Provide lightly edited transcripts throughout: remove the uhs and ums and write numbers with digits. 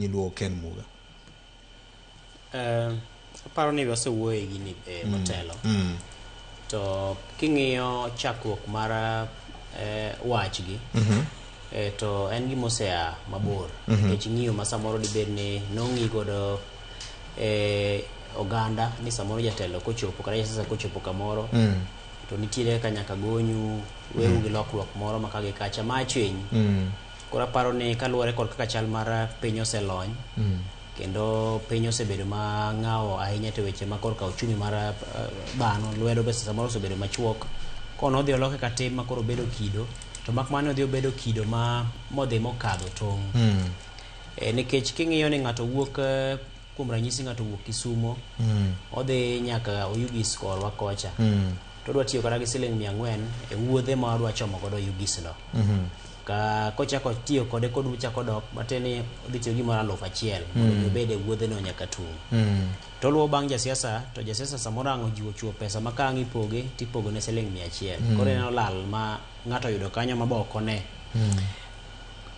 Iluongo Ken Muga. Aparo ni wasewuoye gini motelo. To king'iyo chakruok mar wachgi to en gima osea mabor. Nikech ng'iyo ma samoro dibed ni nong'i godo oganda ni samoro jatelo kochopo kata jasiasa kochopo kamoro to nitiere kaka nyaka gonyu weuru gi lokruok moro ma ka gi kacha ma chwiny. Koro aparo ni kaluwore kod kaka chal mar piny oselony kendo piny osebedo ma ng'awo ahinya to weche ma korka uchumi mar dhano lwedo pesa samoro osebedo machuok. Kono odhi oloke ka tim ma koro obedo kido to mak mana ni odhi obedo kido ma modhi mokadho tong'. Nikech king'iyo ni ng'ato wuok kuom ranyisi ng'ato wuok Kisumo odhi nyaka Oyugis korwa kocha to odwa tiyo kata gi siling 400 e wuodhe ma odwa chomo godo Oyugis no. Ka kochako tiyo kode kod chako dok matiende ni odhi tiyo gimoro 1000 mondo mi obed e wuodhe no nyaka tung'. To oluwo bang' jasiasa to jasiasa samoro ang' ojiwo chiwo pesa ma ka ang' ipoge tipogo ne siling 100. Koro ineno lal ma ng'ato oyudo kanyo ma be ok one.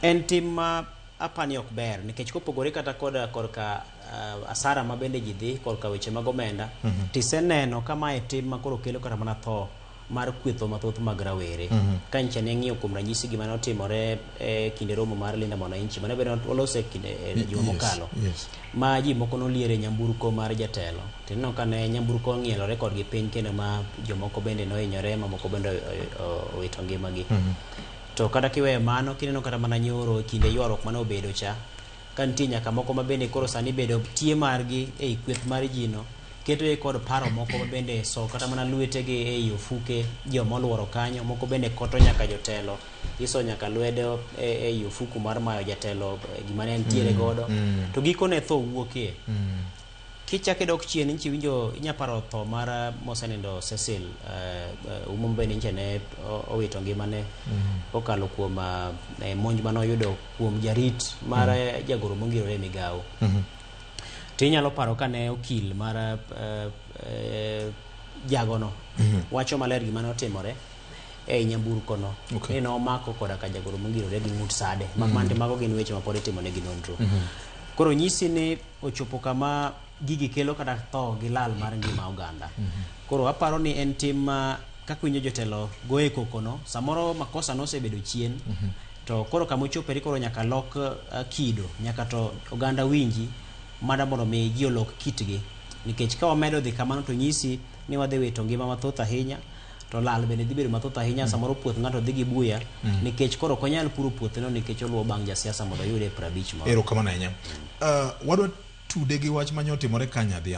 En tim ma apani ok ber nikech kopogore kata kod korka asara ma bende ji dhi korka weche mag omenda tiseneno ka mae tim ma koro kelo kata mana tho mar kwetho mathoth mag rawere. Ka nyicha ne ng'iyo kuom ranyisi gima ne otimore e kinde romo mar Linda Mwananchi mane bende walose e kinde juma mokalo ma ji moko noliere nyamburko mar jatelo tineno ka ne nyamburko ong'ielore kodgi piny kendo ma jomoko bende nohinyore mamoko bende owito ngimagi. To kata kiweyo mano kineno kata mana nyoro e kinde ywaruok mane obedo cha ka nitie nyaka moko ma bende koro sani bedo tie margi ei kweth mar ji no keto gi kod paro moko ma bende so kata mana lwetegi ei ofuke joma oluoro kanyo moko bende koto nyaka jotelo iso nyaka lwedo ei ofuku mar mayo jatelo gima ne entiere godo to gikone tho wuokie. Kichako idok chien nyicha iwinjo inya paro tho mar mosenindo Cecil Umo bende nyicha ne owito ngimane kokalo kuom monj mane oyudo kuom jarit mar jagoro mongirore e migawo. To inyalo paro kane okil mar jagono wacho maler gima ne otimore ei nyamburko no. Ni nomako koda ka jagoro mongirore gi ng'ut sade. Mak mana mago gin weche ma pod itimo negi nonro. Koro nyisi ni ochopo kama gigi kelo kata tho gi lal mar ngima oganda. Koro aparo ni en tim ma kaka winjo jotelo goye koko no, samoro makosa nosebedo chien, to koro kama ochoperi koro nyaka lok kido, nyaka to oganda winji mana mondo mi ji olok kitgi. Nikech ka wamedo dhi kamano to nyisi ni wadhi wito ngima mathoth ahinya, to lal bende dhi bedo mathoth ahinya, samoro puoth ng'ato dhi gi buya, nikech koro ok onyal puro puotheno nikech oluwo bang' jasiasa mondo oyude 50 moro. Erokamano ahinya. Wadwa tude gi wach mane otimore ka nyadhi.